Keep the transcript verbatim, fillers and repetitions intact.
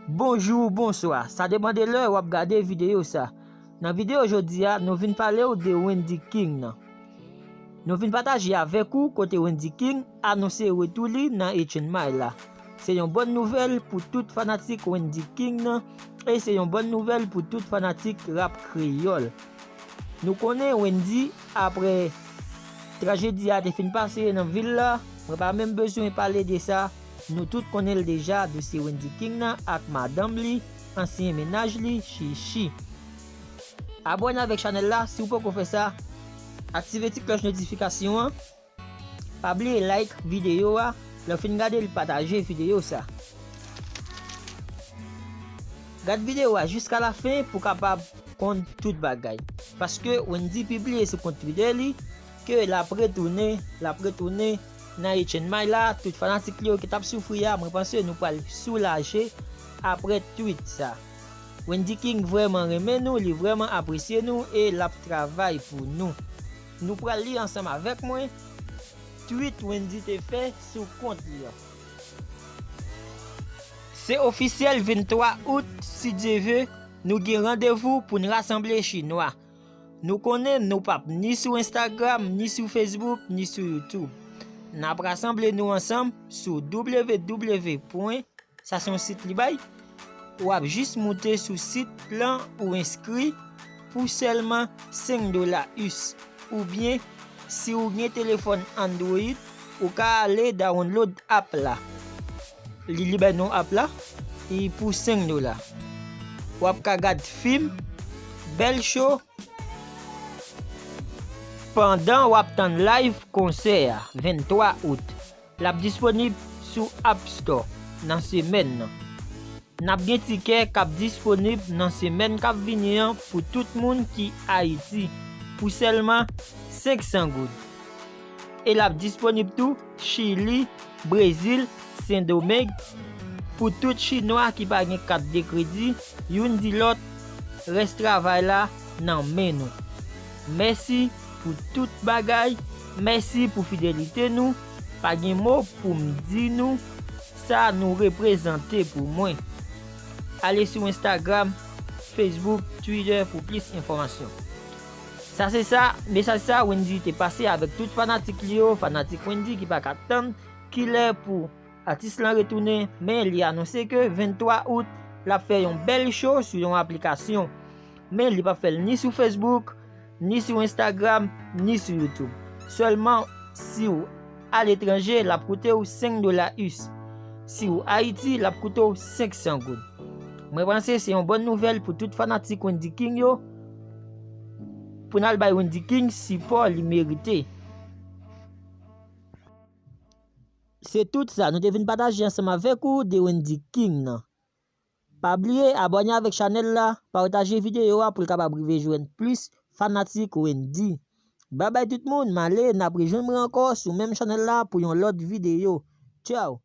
Bonjou, bonswa. Sa depann de lè w ap gade videyo sa. Nan videyo jodi a, nou vin pale w de Wendy King nan. Nou vin pataje avèk ou kote Wendy King anonse retou li nan H N M I la. Se yon bòn nouvèl pou tout fanatik Wendy King nan, e se yon bòn nouvèl pou tout fanatik rap kreyòl. Nou konnen Wendy, apre trajedi a te fin pase nan vil la, mwen pa menm bezwen pale de sa, nou tout konnen l deja, dosye Wendy King nan ak madanm li, ansyen mennaj li, Chichi. Abòne avèk chanèl la si w poko fè sa, aktive ti klòch notifikasyon an, pa bliye like videyo a, lè w fin gade l pataje videyo sa. Gad videyo a jiska lafen pou w kapab konn tout bagay. Paske Wendy pibliye sou kont Twitter li ke l ap retounen, l ap retounen nan H N M I la, tout fanatik li yo ki t ap soufri a, mwen panse nou pral soulaje apre tweet sa. Wendy King vrèman renmen nou, li vrèman apresye nou e l ap travay pou nou. Nou pral li ansanm avèk mwen tweet Wendy te fè sou kont li an. Se ofisyèl, venntwa out, si Dye ve, nou gen randevou pou n rasanble Chinwa. Nou konnen nou p ap ni sou Instagram, ni sou Facebook, ni sou YouTube. N ap rasanble nou ansanm sou w w w pwen, sa se yon sit li bay, w ap jis moute sou sit lan ou enskri pou sèlman senk dola U S. Oubyen, si w gen telefòn Android, ou ka ale download app la. Li, li bay non app la, e pou senk dola. W ap ka gad fim, bèl show, pandan w ap tann live konsè a, venntwa out. L ap disponib sou App Store nan semèn nan. N ap gen tikè k ap disponib nan semèn k ap vini an pou tout moun ki Ayiti, pou sèlman senk san goud. E l ap disponib tou Chili, Brezil, Sendomeng, pou tout Chinwa ki pa gen kat de kredi, youn di lòt, rès travay la nan men nou. Mèsi pou tout bagay, mèsi pou fidelite nou, pa gen mo pou m di nou sa nou reprezante pou mwen. Ale sou Instagram, Facebook, Twitter pou plis enfòmasyon. Sa se sa, mesaj sa Wendy te pase avèk tout fanatik li yo, fanatik Wendy ki pa ka tann kilè pou atis lan retounen, men li anonse ke venntwa out, l ap fè yon bèl show sou yon aplikasyon. Men li p ap fè l ni sou Facebook, ni sou Instagram, ni sou YouTube. Sèlman, si w aletranje, l ap koute w senk dola U S. Si w Ayiti, l ap koute w senk san goud. Mwen panse se yon bòn nouvèl pou tout fanatik Wendy King yo, pou n al bay Wendy King sipò li merite. Se tout sa nou te vin pataje ansanm avèk ou de Wendy King nan. Pa bliye abòne avèk chanèl la, pataje videyo a pou l kapab rive jwenn plis fanatik Wendy. Babay tout moun, m ale, n ap rejwenn mwen ankò sou menm chanèl la pou yon lòt videyo. Tchaw!